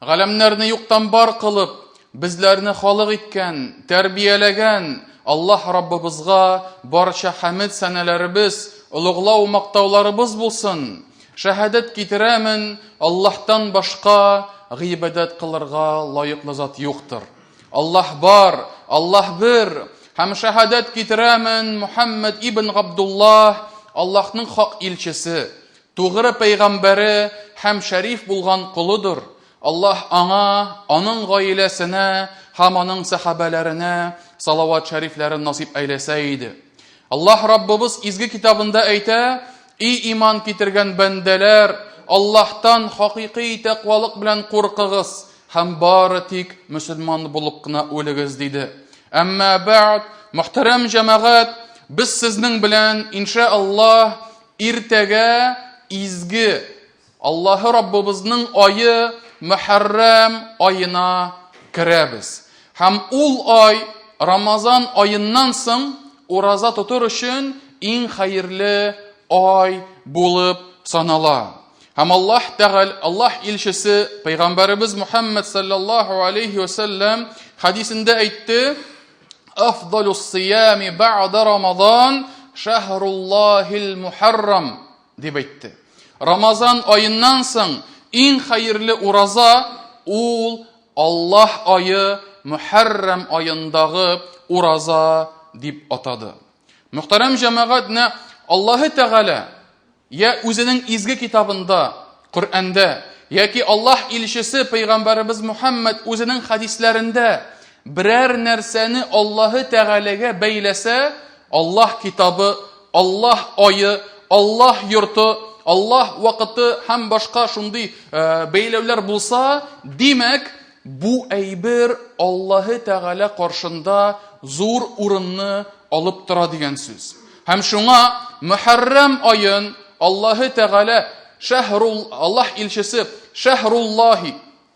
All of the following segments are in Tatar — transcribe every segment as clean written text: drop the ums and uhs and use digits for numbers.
Галәмнәрне юктан бар кылып, безләрне халык иткән, тәрбияләгән Аллаһ Раббыбызга барча хәмед сәнәләребез, олуглау мактауларыбыз булсын. Шәһадәт китерәмен, Аллаһтан башка гыйбадәт кылырга лаеклы зат юктыр. Аллаһ бар, Аллаһ бер, һәм шәһадәт китерәмен Мухаммад ибн Габдуллаһ, Аллаһның хак илчесе, Тугры пәйгамбәре һәм шәриф булган колыдыр. Аллаһ аңа, аның гаиләсенә һәм аның сәхабәләренә салават шәрифләрен насыйп әйләсә иде. Аллаһ Раббыбыз изге китабында әйтә, И иман китергән бәндәләр, Аллаһтан хакыйкый тәкъвалык белән куркыгыз һәм бары тик мөселман булып кына үлегез, диде. Әмма бәгъд, мөхтәрәм җәмәгать, без сезнең белән, инша Аллаһ, Иртәгә изге Аллаһы Раббыбызның ае Мөхәррәм аена керәбез. Һәм ул ай Рамазан аеннан соң ураза тотыр өчен иң хәерле ай булып санала. Һәм Аллаһ Тәгаль, Аллаһ илчесе пәйгамбәребез Мухаммад саллаллаһу алейхи ва саллям хадисендә әйтте: Афдалус сиями бә'да Рамазан шәһруллаһил мухаррам дип әйтте. Рамазан аеннан соң иң хәерле ураза ул Аллаһ ае Мухаррам аендагы ураза дип атады. Мөхтәрәм җәмәгать, менә Аллаһы Тәгалә Я үзенең изге китабында, Коръәндә, яки Аллаһ илчесе пәйгамбәребез Мухаммад үзенең хәдисләрендә берәр нәрсәне Аллаһы Тәгаләгә бәйләсә, Аллаһ китабы, Аллаһ ае, Аллаһ йорты, Аллаһ вакыты һәм башка шундый э, бәйләүләр булса, димәк, бу әйбер Аллаһы Тәгалә каршында зур урынны алып тора дигән сүз. Һәм шуңа Мөхәррәм аен Аллаһы Тәгалә шәһрул Аллаһ илчесе шәһруллаһи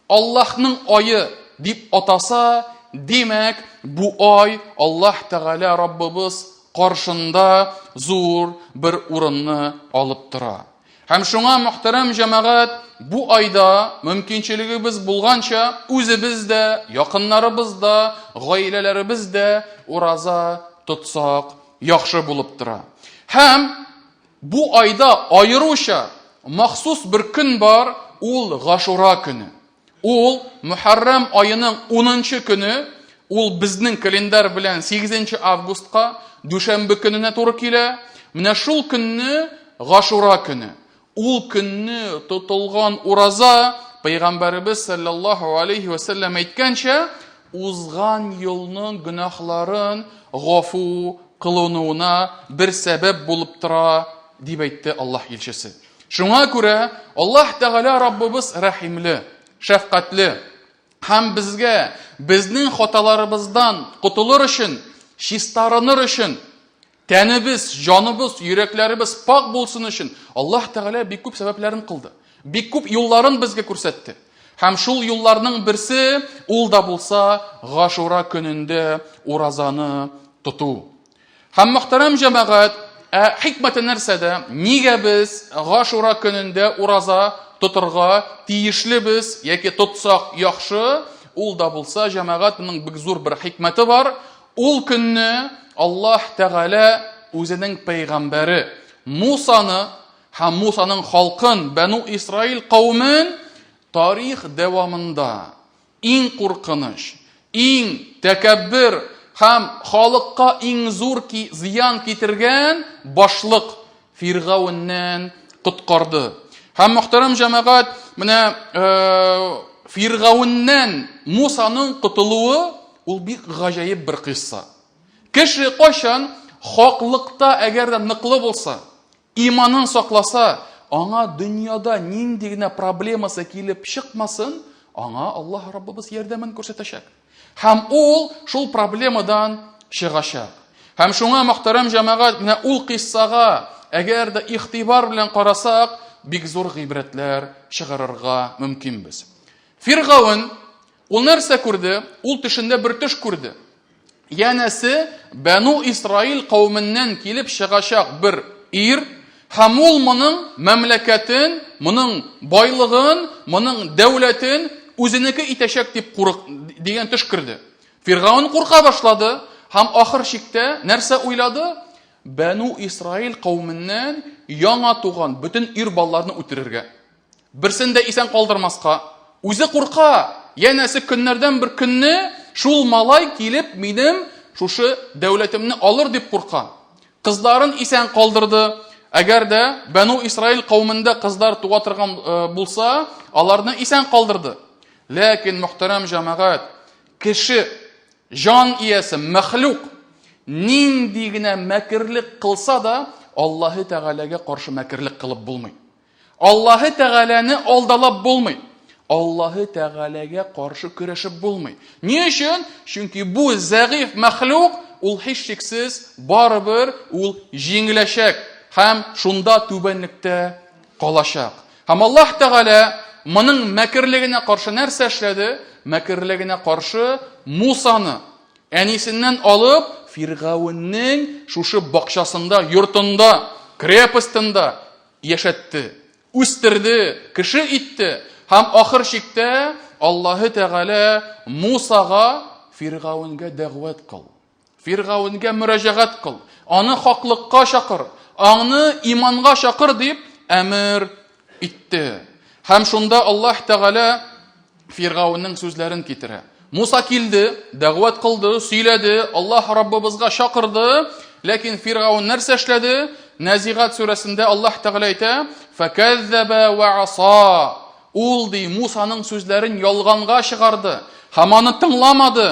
Аллаһның ае дип атаса, димәк, бу ай Аллаһ Тәгалә Раббыбыз каршында зур бер урынны алып тора. Һәм шуңа, мөхтәрәм җәмәгать, бу айда мөмкинчелегебез булганча, үзебез дә, якыннарыбыз да, гаиләләребез дә ураза тотсак, яхшы булып тора. Һәм бу айда аеруча махсус бер көн бар, ул Гашура көне. Ул Мөхәррәм аеның 10 көне, ул безнең календарь белән 8 августка, дүшәмбе көненә туры килә. Менә шул көнне Гашура көне. Ул көнне тотылган ураза Пәйгамбәребез саллаллаһу алейхи ва сәлләм әйткәнчә, узган елның гөнаһларын гафу кылынуына бер сәбәп булып тора, дип әйтте Аллаһ илчесе. Шуңа күрә Аллаһ Тәгалә Раббыбыз рәхимле, шәфкатьле һәм безгә безнең хаталарыбыздан котылыр өчен, чистарыныр өчен, тәнебез, җаныбыз, йөрәкләребез пак булсын өчен Аллаһ Тәгалә бик күп сәбәпләрен кылды. Бик күп юлларын безгә күрсәтте. Һәм шул юлларның берсе ул да булса Гашура көнендә уразаны тоту. Һәм мөхтәрәм җәмәгать, ә хикмәте нәрсәдә? Нигә без Гашура көнендә ураза тотырга тиешлебез яки тотсак яхшы? Ул да булса, җәмәгать, моның бик зур бер хикмәте бар. Ул көнне Аллаһ Тәгалә үзенең пәйгамбәре Мусаны һәм Мусаның халкын, Бәну Исраил каумен тарих дәвамында Иң куркыныч, иң тәкәббер һәм халыкка иң зур ки зыян китергән башлык Фиргавеннән коткарды. Һәм мөхтәрәм җәмәгать, менә э, Фиргавеннән Мусаның котылуы ул бик гаҗәеп бер кыйсса. Кеше кайчан хаклыкта әгәр дә ныклы булса, Иманын сакласа, аңа дөньяда нинди генә проблемасы килеп чыкмасын, аңа Аллаһ Раббыбыз ярдәмен күрсәтәчәк. Һәм ул шул проблемадан чыгачак. Һәм шуңа мөхтәрәм җәмәгать, менә ул кыйссага әгәр дә игътибар белән карасак, бик зур гыйбрәтләр чыгарырга мөмкинбез. Фиргавен ул нәрсә күрде? Ул төшендә бер төш күрде. Янәсе, Бәну Исраил кауменнән килеп чыгачак бер ир, һәм ул моның мәмләкәтен, моның байлыгын, моның дәүләтен үзенеке итәчәк дип курык дигән төш керде. Фиргаун курка башлады һәм ахыр чиктә нәрсә уйлады? Бәну Исраил кауменнән яңа туган бөтен ир балаларны үтерергә. Берсен дә исән калдырмаска. Үзе курка. Янәсе көннәрдән бер көнне шул малай килеп минем шушы дәүләтемне алыр дип курка. Кызларын исән калдырды. Әгәр дә Бәну Исраил кауменда кызлар туа торган э, булса, аларны исән калдырды. Ләкин мөхтәрәм җәмәгать, кеше җан иясе, мәхлук нинди генә мәкерлек кылса да, Аллаһы Тәгаләгә каршы мәкерлек кылып булмый. Аллаһы Тәгаләне алдалап булмый. Аллаһы Тәгаләгә каршы көрәшеп булмый. Ни өчен? Чөнки бу зәгыйф мәхлук, ул һичшиксез барыбер ул җиңеләчәк һәм шунда түбәнлектә калачак. Һәм Аллаһ Тәгалә моның мәкерлегенә каршы нәрсә эшләде? Мәкерлегенә каршы Мусаны әнисеннән алып Фиргавеннең шушы бакчасында, йортында, крепостында яшәтте, үстерде, кеше итте һәм ахыр чиктә Аллаһы Тәгалә Мусага Фиргавенгә дәгъват кыл. Фиргавенгә мөрәҗәгать кыл. Аны хаклыкка чакыр, аны иманга чакыр дип әмер итте. Һәм шунда Аллаһ Тәгалә Фиргавеннең сүзләрен китерә. Муса килде, дәгъват кылды, сөйләде, Аллаһ Раббыбызга чакырды, ләкин Фиргавен нәрсә эшләде? Нәзигат сүрәсендә Аллаһ Тәгалә әйтә: "Фәкәззәбә ва аса". Ул ди Мусаның сүзләрен ялганга чыгарды һәм аны тыңламады.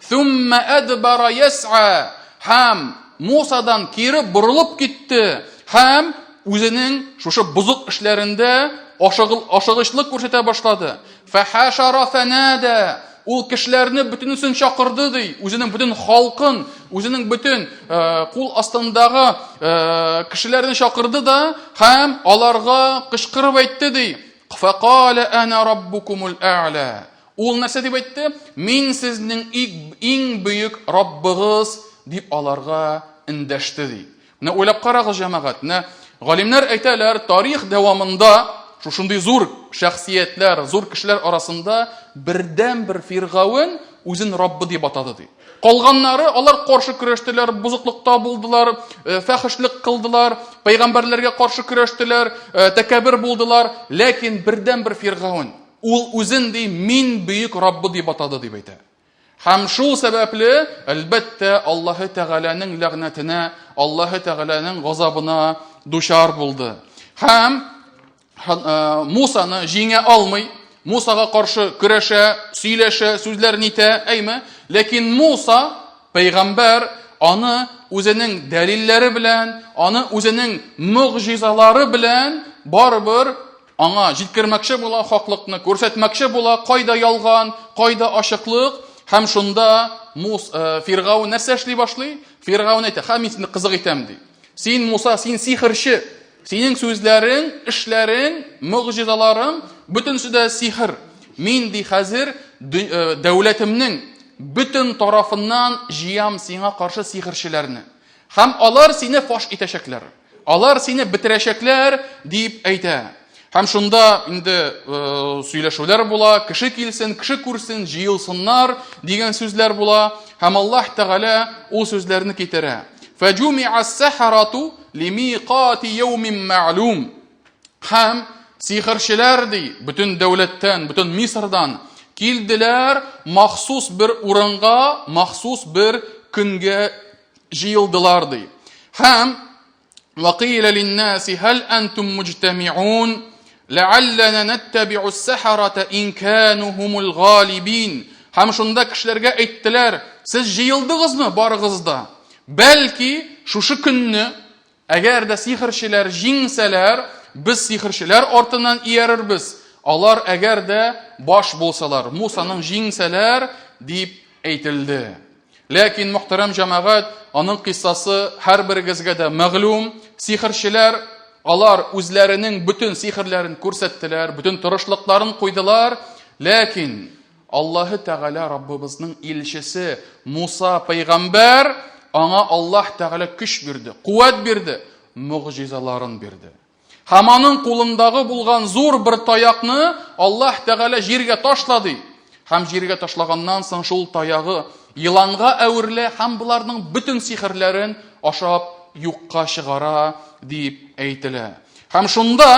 Thumma adbara yas'a. Һәм Мусадан кире борылып китте һәм үзенең шушы бозык эшләрендә ашыгычлык күрсәтә башлады. Фәхәшара фәнәдә. Ул кешеләрне бөтенесен чакырды ди, үзенең бөтен халкын, үзенең бөтен э, кул астындагы э, кешеләрне чакырды да һәм аларга кычкырып әйтте ди. Фәкалә әнә раббукумул ә'лә. Ул нәрсә дип әйтте? Мин сезнең иң бөек Раббыгыз дип аларга эндәште ди. Менә уйлап карагыз, җәмәгать. Менә галимнәр әйтәләр, тарих дәвамында шушындый зур шәхсиятләр, зур кешеләр арасында бердән-бер Фиргавен үзен Раббы дип атады ди. Калганнары алар каршы көрәштеләр, бозыклыкта булдылар, э, фәхешлек кылдылар, пәйгамбәрләргә каршы көрәштеләр, э, тәкәббер булдылар, ләкин бердән-бер Фиргавен ул үзен ди мин бөек Раббы дип атады дип әйтә. Һәм шул сәбәпле, әлбәттә, Аллаһы Тәгаләнең ләгънәтенә, Аллаһы Тәгаләнең газабына дучар булды. Һәм э, Мусаны җиңә алмый, Мусага каршы көрәшә, сөйләшә, сүзләрен итә, әйме? Ләкин Муса, пәйгамбәр, аны үзенең дәлилләре белән, аны үзенең могҗизалары белән барыбер Аңа җиткермәкче була хаклыкны, күрсәтмәкче була, кайда ялган, кайда ачыклык. Һәм шунда Мус, э, Фиргаун нәрсә эшли башлый? Фиргаун әйтә, "Ха, мин сине кызык итәм" ди. Син Муса, син сихерче. Синең сүзләрең, эшләрең, могҗизаларың бөтенесе дә сихер. Мин ди хәзер э, дәүләтемнең бөтен тарафыннан җыям сиңа каршы сихерчеләрне. Һәм алар сине фаш итәчәкләр. Алар сине бетерәчәкләр, дип әйтә. Һәм шунда инде э, сөйләшүләр була, кеше килсен, кеше күрсен, җыелсыннар дигән сүзләр була. Һәм Аллаһ Тәгалә ул сүзләрне китерә. Фәҗуми'а ас-сахарату лимиқати яумин мәгълүм. Һәм сихерчеләр ди, бөтен дәүләттән, бөтен Мисырдан килделәр махсус бер урынга, махсус бер көнгә җыелдылар ди. Һәм вакыйлә линнаси һәл антум муҗтамиун ләалләнә нәттәбиу ссахарата ин кану хумул галибин. Һәм шунда кешеләргә әйттеләр, сез җыелдыгызмы барыгыз да? Бәлки шушы көнне әгәр дә сихерчеләр җиңсәләр, без сихерчеләр артыннан иярербез. Алар әгәр дә баш булсалар, Мусаның җиңсәләр дип әйтелде. Ләкин, мөхтәрәм җәмәгать, аның кыйссасы һәрберегезгә дә мәгълүм. Сихерчеләр, алар үзләренең бөтен сихерләрен күрсәттеләр, бөтен тырышлыкларын куйдылар. Ләкин Аллаһы Тәгалә Раббыбызның илчесе Муса пәйгамбәр аңа Аллаһ Тәгалә көч бирде, куәт бирде, могҗизаларын бирде. Һәм аның кулындагы булган зур бер таякны Аллаһ Тәгалә җиргә ташла ди. Һәм җиргә ташлаганнан соң шул таягы еланга әверелә һәм боларның бөтен сихерләрен ашап юкка чыгара дип әйтелә. Һәм шунда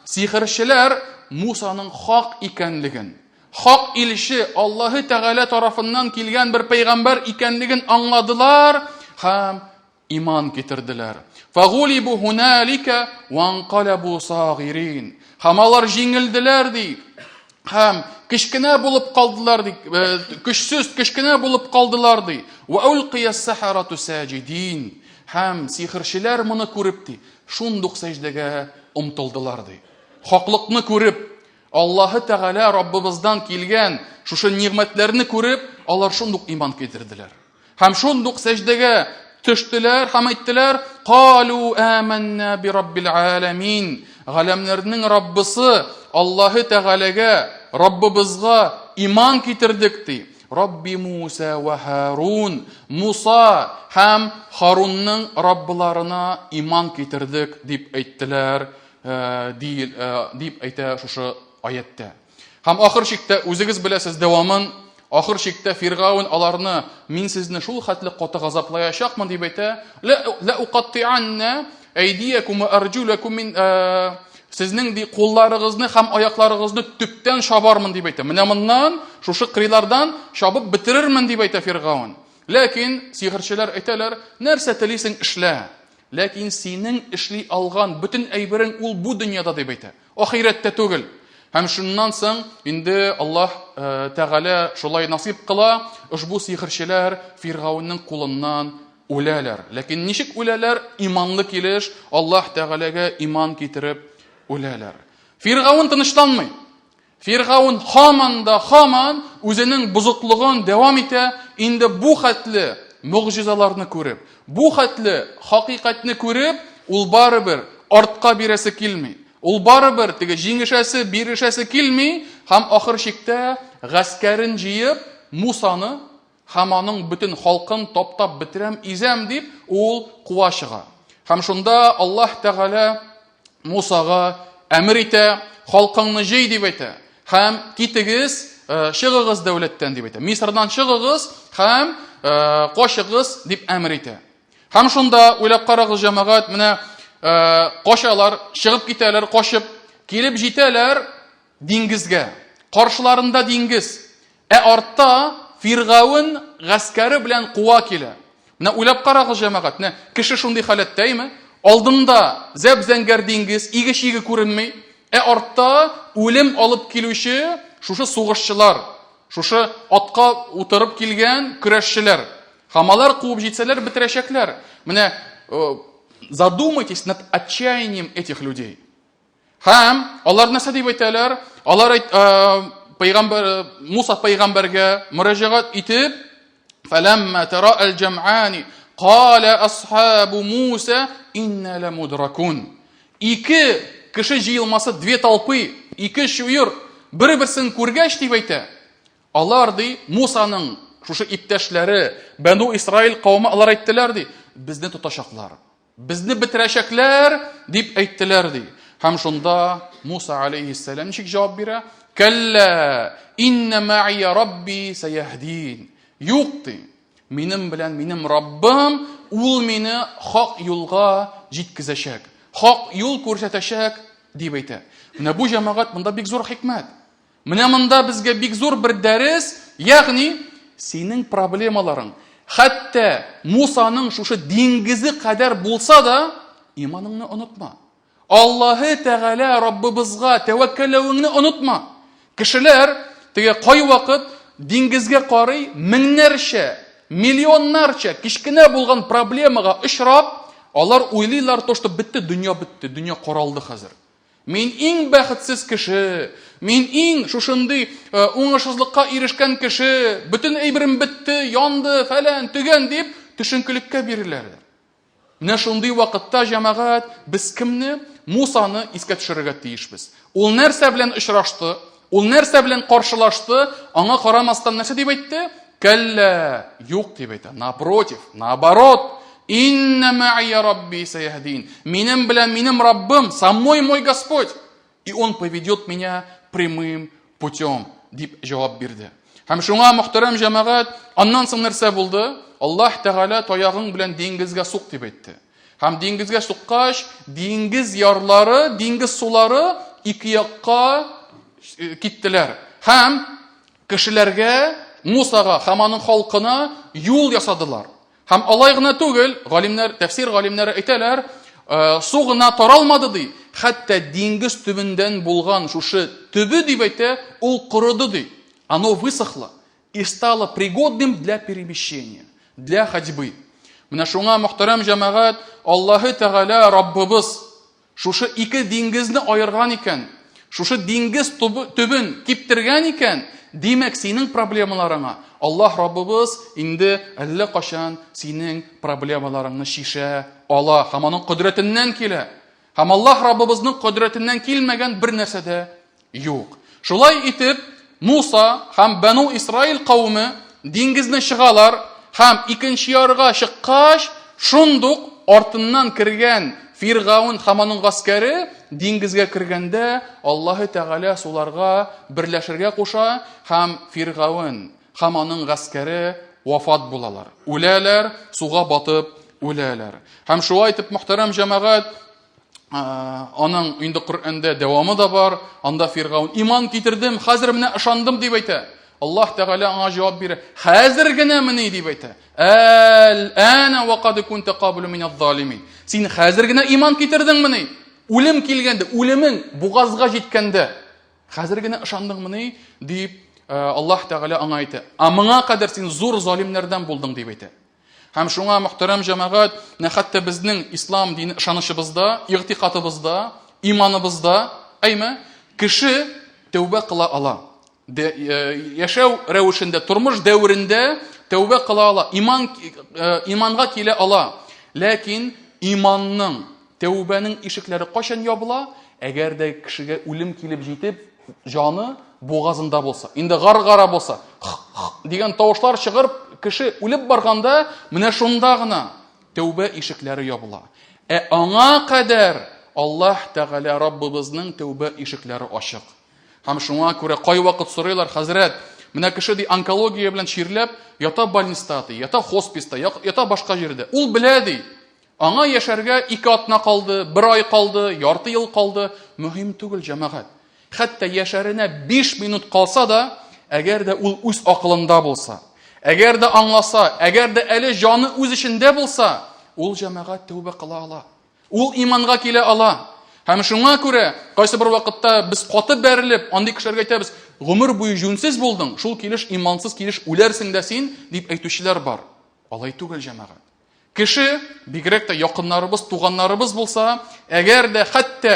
сихерчеләр Мусаның хак икәнлеген, хак илче Аллаһы Тәгалә тарафыннан килгән бер пәйгамбәр икәнлеген аңладылар һәм иман китерделәр. Фагулибу һуналика ванкалабу сагирин. Һәм алар җиңелделәр ди. Һәм кечкенә булып калдылар ди, э, көчсез кечкенә булып калдылар ди. Ва улқия сахарату саҗидин. Һәм сихерчеләр моны күреп ди, шундук сәҗдәгә омтылдылар ди. Хаклыкны күреп, Аллаһы Тәгалә Раббыбыздан килгән шушы нигъмәтләрне күреп, алар шундук иман китерделәр. Һәм шундук сәҗдәгә төштеләр һәм әйттеләр, Калу аманна би раббил аламин. Галәмнәрнең Раббысы Аллаһы Тәгаләгә, Раббыбызга иман китердек ди. Рабби Муса ва Харун. Муса һәм Харунның Раббыларына иман китердек дип әйттеләр, э, э, дип әйтә шушы аятьтә. Һәм ахыр чиктә үзегез беләсез дәвамын, ахыр чиктә Фиргаун аларны мин сезне шул хәтле каты газаплаячакмын дип әйтә. Ла уқаттианна әйдиякум ва арҗулакум мин э, сезнең ди кулларыгызны һәм аякларыгызны төптән чабармын дип әйтә. Менә моннан шушы кырыйлардан чабып бетерермен дип әйтә Фиргаун. Ләкин сихерчеләр әйтәләр, нәрсә телисең эшлә. Ләкин синең эшли алган бөтен әйберең ул бу дөньяда дип әйтә. Ахирәттә түгел. Һәм шуннан соң инде Аллаһ э, Тәгалә шулай насыйп кыла, ошбу сихерчеләр Фиргаунның кулыннан үләләр. Ләкин ничек үләләр? Иманлы килеш Аллаһ Тәгаләгә иман китереп үләләр. Фиргаун тынычланмый. Фиргаун һаман да һаман үзенең бозыклыгын дәвам итә, инде бу хәтле могҗизаларны күреп, бу хәтле хакыйкатьне күреп, ул барыбер артка бирәсе килми. Ул барыбер теге җиңешәсе, бирешәсе килми һәм ахыр чиктә гаскәрен җыеп Мусаны һәм аның бөтен халкын таптап бетерәм, изәм дип, ул куа чыга. Һәм шунда Аллаһ Тәгалә Мусага әмер итә, халкыңны җый дип әйтә. Һәм китегез, э, чыгыгыз дәүләттән дип әйтә. Мисырдан чыгыгыз һәм э, качыгыз дип әмер итә. Һәм шунда уйлап карагыз, җәмәгать, менә э, качалар, чыгып китәләр, качып килеп җитәләр диңгезгә. Каршыларында диңгез. Ә артта Фиргавен гаскәре белән куа килә. Менә уйлап карагыз, җәмәгать, менә кеше шундый халәттә име? Алдында зәп-зәңгәр диңгез, иге-чиге күренми, ә артта үлем алып килүче шушы сугышчылар, шушы атка утырып килгән көрәшчеләр. Һәм алар куып җитсәләр, бетерәчәкләр. Менә э, задумайтесь над отчаянием этих людей. Һәм алар нәрсә дип әйтәләр? Алар әйт, пәйгамбәр Муса пәйгамбәргә мөрәҗәгать итеп, "Фәләмма тара аль-җам'ани кала асхабу Муса инна ламудракун." Ике кеше җыелмасы, две толпы, ике чуер бер-берсен күргәч дип әйтә. Алар ди, Мусаның шушы иптәшләре, Бәну Исраил кавымы алар әйттеләр ди, безне тотачаклар. Безне бетерәчәкләр, дип әйттеләр, ди. Һәм шунда Муса алейһиссәлам ничек җавап бирә? Кәллә, инна мәгия рабби сәяһдин. Юк, ди. Минем белән минем Раббым, ул мине хак юлга җиткезәчәк. Хак юл күрсәтәчәк, дип әйтә. Менә бу җәмәгать монда бик зур хикмәт. Менә монда безгә бик зур бер дәрес, ягъни синең проблемаларың, хәтта Мусаның шушы диңгезе кадәр булса да, иманыңны онытма. Аллаһы Тәгалә Раббыбызга тәвәккәлләвеңне онытма. Кешеләр теге кайвакыт диңгезгә карый, меңнәрчә, миллионнарча кечкенә булган проблемага очрап, алар уйлыйлар, то, что бетте, дөнья бетте, дөнья каралды хәзер. Мин иң бәхетсез кеше, мин иң шушындый э, уңышсызлыкка ирешкән кеше, бөтен әйберем бетте, янды, фәлән, төгән дип төшенкелеккә биреләләр. Менә шундый вакытта җәмәгать без кемне? Мусаны искә төшерергә тиешбез. Ул нәрсә белән очрашты? Ул нәрсә белән каршылашты? Аңа карамастан нәрсә дип әйтте? Кәллә, юк дип әйтә. Напротив, наоборот, Инна ма'ия Рабби саяхдин. Минем белән минем Раббым, самой мой Господь. И он поведет меня прямым путем, дип җавап бирде. Һәм шуңа, мөхтәрәм җәмәгать, аннан соң нәрсә булды? Аллаһ Тәгалә таягың белән диңгезгә сук дип әйтте. Һәм диңгезгә суккач, диңгез ярлары, диңгез сулары ике якка э, киттеләр. Һәм кешеләргә, Мусага һәм аның халкына юл ясадылар. Һәм алай гына түгел, галимнәр, тәфсир галимнәре әйтәләр, э, су гына таралмады ди, хәтта диңгез төбендән булган шушы төбе дип әйтә, ул корыды ди. Оно высохло и стало пригодным для перемещения, для ходьбы. Менә шуңа, мөхтәрәм җәмәгать, Аллаһы Тәгалә Раббыбыз Шушы ике диңгезне аерган икән, шушы диңгез төбен киптергән икән, димәк, синең проблемаларыңа Аллаһ Раббыбыз инде әллә кайчан синең проблемаларыңны чишә ала һәм аның кодрәтеннән килә. Һәм Аллаһ Раббыбызның кодрәтеннән килмәгән бер нәрсә дә Юк. Шулай итеп, Муса һәм Бану Исраил кавеме диңгезне чыгалар һәм икенче ярга чыккач, шундук артыннан кергән Фиргаун һәм аның гаскәре диңгезгә кергәндә, Аллаһы Тәгалә суларга берләшергә куша һәм Фиргаун һәм аның гаскәре вафат булалар. Үләләр, суга батып үләләр. Һәм шулай итеп, мөхтәрәм җәмәгать, Аның инде Коръәндә дәвамы да бар. Анда Фиргаун иман китердем, хәзер менә ышандым дип әйтә. Аллаһ Тәгалә аңа җавап бирә. Хәзер генә мени дип әйтә. Әл ана ва кад кунта каблу мин залимин. Син хәзер генә иман китердең мени? Үлем килгәндә, үлемең бугазга җиткәндә, хәзер генә ышандың мени дип Аллаһ Тәгалә аңа әйтә. Ә моңа кадәр син зур залимнәрдән булдың дип әйтә. Һәм шуңа, мөхтәрәм җәмәгать, менә хәтта безнең ислам дине ышанычыбызда, игътикадыбызда, иманыбызда, әйме, кеше тәүбә кыла ала. Де, э, яшәү рәвешендә, тормыш дәверендә тәүбә кыла ала, иман э, иманга килә ала. Ләкин иманның, тәүбәнең ишекләре кайчан ябыла? Әгәр дә кешегә үлем килеп җитеп, җаны бугазында булса, инде гар-гара булса, дигән тавышлар чыгарып, кеше үлеп барганда, менә шунда гына тәүбә ишекләре ябыла. Ә аңа кадәр Аллаһ Тәгалә Раббыбызның тәүбә ишекләре ачык. Һәм шуңа күрә кайвакыт сорыйлар, хәзрәт, менә кеше ди онкология белән чирләп, ята больниста ди, ята хосписта, ята башка җирдә. Ул белә ди, Аңа яшәргә ике атна калды, бер ай калды, ярты ел калды, мөһим түгел, җәмәгать. Хәтта яшәренә 5 минут калса да, әгәр дә ул үз акылында булса, әгәр дә аңласа, әгәр дә әле җаны үз эчендә булса, ул җәмәгать тәүбә кыла ала. Ул иманга килә ала. Һәм шуңа күрә кайсы бер вакытта без каты бәрелеп, андый кешеләргә әйтәбез, гомер буе җүнсез булдың, шул килеш имансыз килеш үләрсең дә син, дип әйтүчеләр бар. Алай түгел, җәмәгать. Кеше, бигрәк тә якыннарыбыз, туганнарыбыз булса, әгәр дә хәтта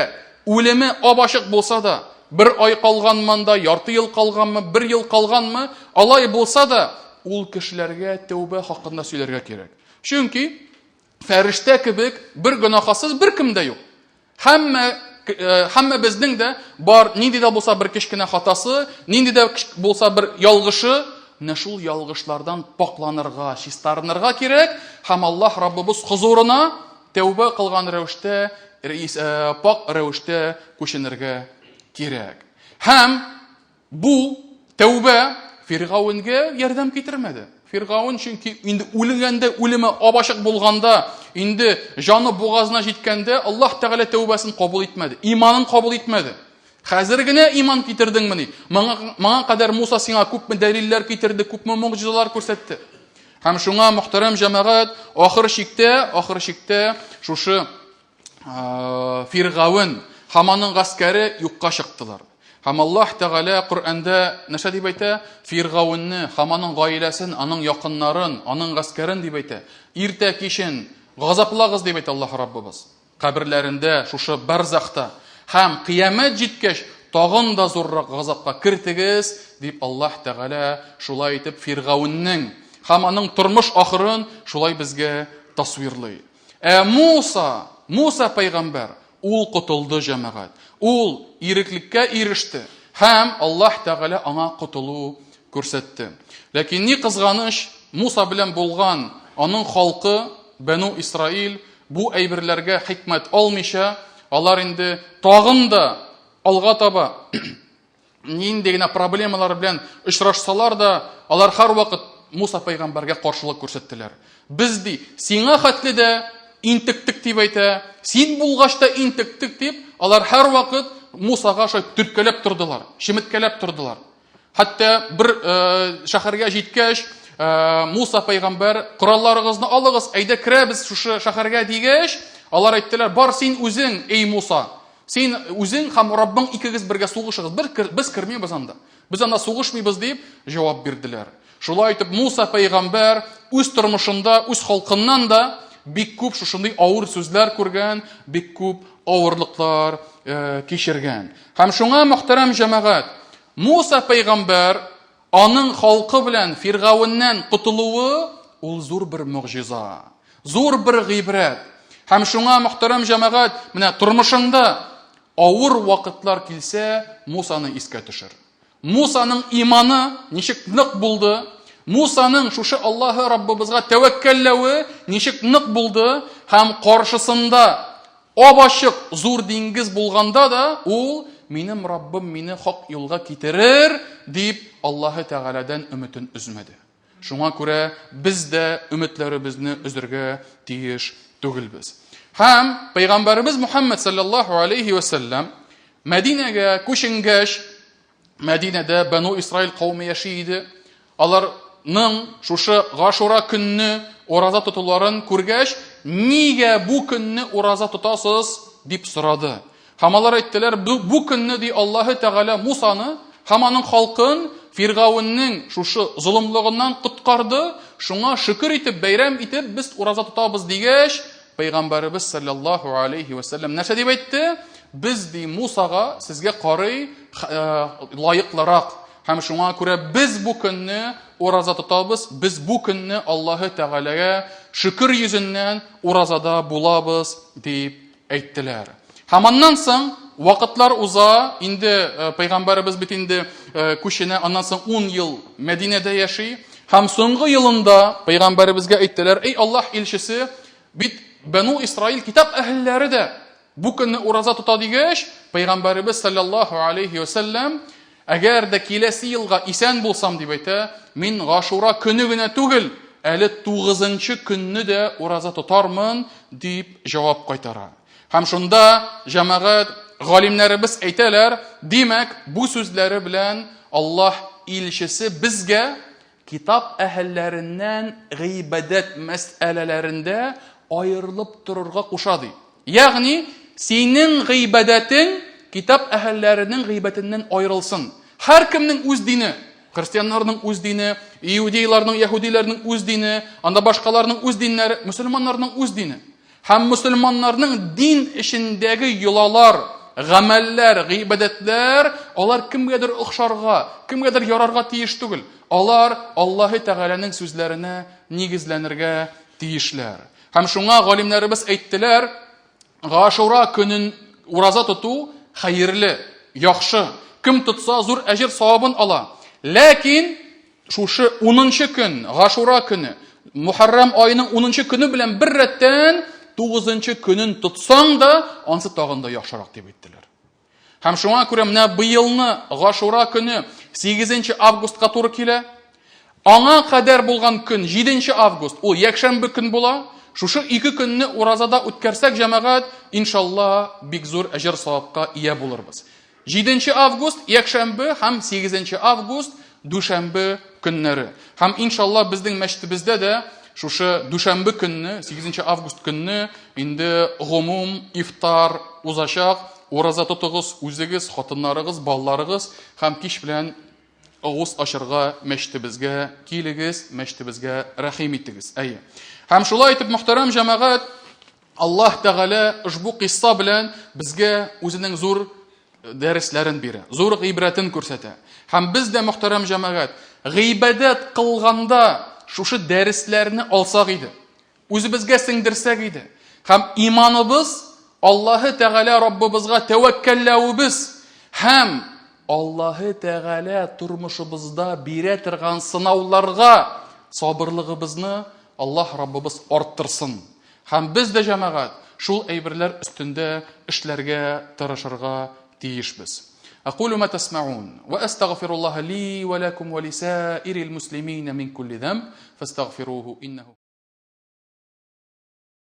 үлеме ап-ачык булса да, бер ай калганмы анда, ярты ел калганмы, бер ел калганмы, алай булса да, ул кешеләргә тәүбә хакында сөйләргә кирәк. Чөнки фәрештә кебек бер гөнаһасыз беркем дә юк. Һәммә э, һәммәбезнең дә бар нинди дә булса бер кечкенә хатасы, нинди дә булса бер ялгышы, менә шул ялгышлардан пакланырга, чистарынырга кирәк һәм Аллаһ Раббыбыз хозурына тәүбә кылган рәвештә, э, пак рәвештә күченергә кирәк. Һәм Бу тәүбә Фиргавенгә ярдәм китермәде. Фиргавен чөнки инде үлгәндә, үлеме ап-ачык булганда, инде җаны бугазына җиткәндә, Аллаһ Тәгалә тәүбәсен кабул итмәде, иманын кабул итмәде. Хәзер генә иман китердеңмени? Моңа, моңа кадәр Муса сиңа күпме дәлилләр китерде, күпме могҗизалар күрсәтте. Һәм шуңа, мөхтәрәм җәмәгать, ахыр чиктә, ахыр чиктә шушы Фиргавен һәм аның гаскәре юкка чыктылар. Һәм Аллаһ Тәгалә Коръәндә нәрсә дип әйтә? Фиргавенне һәм аның гаиләсен, аның якыннарын, аның гаскәрен дип әйтә. Иртә кичен газаплагыз дип әйтә Аллаһ Раббыбыз. Каберләрендә, шушы барзахта һәм кыямәт җиткәч, тагын да зуррак газапка кертегез, дип Аллаһ Тәгалә шулай итеп Фиргавеннең һәм аның тормыш ахырын шулай безгә тасвирлый. Ә Муса, Муса пәйгамбәр, ул котылды, җәмәгать. Ул иреклеккә иреште һәм Аллаһ Тәгалә аңа котылу күрсәтте. Ләкин ни кызганыч, Муса белән булган аның халкы, Бәну Исраил бу әйберләргә хикмәт алмыйча, алар инде тагын да алга таба нинди генә проблемалар белән очрашсалар да, алар һәрвакыт Муса пәйгамбәргә каршылык күрсәттеләр. Без ди, сиңа хәтле дә интектек дип әйтә, син булгач та интектек дип, алар һәрвакыт Мусага шулай төрткәләп тордылар, чеметкәләп тордылар. Хәтта бер шәһәргә җиткәч, Муса пәйгамбәр, коралларыгызны алыгыз, әйдә керәбез шушы шәһәргә дигәч, алар әйттеләр, бар син үзең, эй Муса, син үзең һәм Раббың икегез бергә сугышыгыз, бер, без кермибез анда. Без анда сугышмыйбыз дип җавап бирделәр. Шулай итеп Муса пәйгамбәр үз тормышында, үз халкыннан да бик күп шушындый авыр сүзләр күргән, бик күп авырлыклар кичергән. Һәм шуңа, мөхтәрәм җәмәгать, Муса пәйгамбәр аның халкы белән Фиргавеннән котылуы ул зур бер могҗиза, зур бер гыйбрәт. Һәм шуңа, мөхтәрәм җәмәгать, менә тормышыңда авыр вакытлар килсә, Мусаны искә төшер. Мусаның иманы ничек нык булды, Мусаның шушы Аллаһы Раббыбызга тәвәккәлләве ничек нык булды һәм каршысында Ап-ачык зур диңгез булганда да, ул, Минем Раббым мине хак юлга китерер, дип, Аллаһы Тәгаләдән өметен өзмәде. Шуңа күрә без дә өметләребезне өзергә тиеш түгелбез. Һәм пәйгамбәребез Мухаммад саллаллаһу алейхи ва сәлләм Мәдинәгә күченгәч, Мәдинәдә Бәну Исраил кавеме яши иде. Аларның шушы Гашура көнне ураза тотуларын күргәч, нигә бу көнне ураза тотасыз, дип сорады. Һәм алар әйттеләр, бу көнне ди Аллаһы Тәгалә Мусаны һәм аның халкын Фиргавеннең шушы золымлыгыннан коткарды, шуңа шөкер итеп, бәйрәм итеп без ураза тотабыз дигәч, Пәйгамбәребез саллаллаһу алейхи ва сәлләм нәрсә дип әйтте? Без ди Мусага сезгә карый э, лаеклырак һәм шуңа күрә без бу көнне ураза тотабыз, без бу көнне Аллаһы Тәгаләгә шөкер йөзеннән уразада булабыз дип әйттеләр. Һәм аннан соң вакытлар уза, инде э, пәйгамбәребез бит инде э, күченә, аннан соң 10 ел Мәдинәдә яши. Һәм соңгы елында пәйгамбәребезгә әйттеләр, "Эй Аллаһ илчесе, бит Бәну Исраил китап әһелләре дә бу көнне ураза тота дигәч, пәйгамбәребез саллаллаһу алейхи ва сәлләм, әгәр дә киләсе елга исән булсам дип әйтә, мин Гашура көне генә түгел, әле 9 көнне дә ураза тотармын дип җавап кайтара. Һәм шунда җәмәгать галимнәребез әйтәләр, димәк, бу сүзләре белән Аллаһ илчесе безгә китап әһелләреннән гыйбадәт мәсьәләләрендә аерылып торырга куша ди. Ягъни, синең гыйбадәтең китап әһелләренең гыйбадәтеннән аерылсын. Һәркемнең үз дине, христианнарның үз дине, иудейларның, яһүдиләрнең үз дине, анда башкаларның үз диннәре, мөселманнарның үз дине. Һәм мөселманнарның дин эчендәге йолалар, гамәлләр, гыйбадәтләр, алар кемгәдер охшарга, кемгәдер ярарга тиеш түгел. Алар Аллаһы Тәгаләнең сүзләренә нигезләнергә тиешләр. Һәм шуңа галимнәребез әйттеләр, Гашура көнен ураза тоту хәерле, яхшы. Кем тотса, зур әҗер савабын ала. Ләкин Шушы унынчы көн, Гашура көне, Мухаррам аеның унынчы көне белән бер рәттән тугызынчы көнен тотсаң да, ансы тагын да яхшырак дип әйттеләр. Һәм шуңа күрә менә быелны Гашура көне 8 августка туры килә. Аңа кадәр булган көн 7 август, ул якшәмбе көн була. Шушы ике көнне уразада үткәрсәк, җәмәгать, иншалла, бик зур әҗер савапка ия булырбыз. Җиденче август, якшәмбе һәм сигезенче август, дүшәмбе көннәре. Һәм иншалла безнең мәчетебездә дә шушы дүшәмбе көнне, сигезенче август көнне инде гомум ифтар узачак. Ураза тотыгыз үзегез, хатыннарыгыз, балаларыгыз һәм кич белән авыз ачарга мәчетебезгә килегез, мәчетебезгә рәхим итегез. Әйе. Һәм шулай итеп, мөхтәрәм җәмәгать, Аллаһ Тәгалә ошбу кыйсса белән безгә үзенең зур дәресләрен бирә, зур гыйбрәтен күрсәтә. Һәм без дә, мөхтәрәм җәмәгать, гыйбадәт кылганда шушы дәресләрне алсак иде, үзебезгә сеңдерсәк иде. Һәм иманыбыз Аллаһы Тәгалә Раббыбызга тәвәккәлләвебез һәм Аллаһы Тәгалә тормышыбызда бирә торган сынауларга сабырлыгыбызны Аллаһ Раббыбыз арттырсын. Һәм без дә, җәмәгать, шул әйберләр өстендә эшләргә тырышырга тиешбез. Әкулу ма тәсмәун, вә әстәгъфируллаһа ли вә ләкум вә лисаирил муслимина мин кулли зәмб, фәстәгъфируху иннәһу.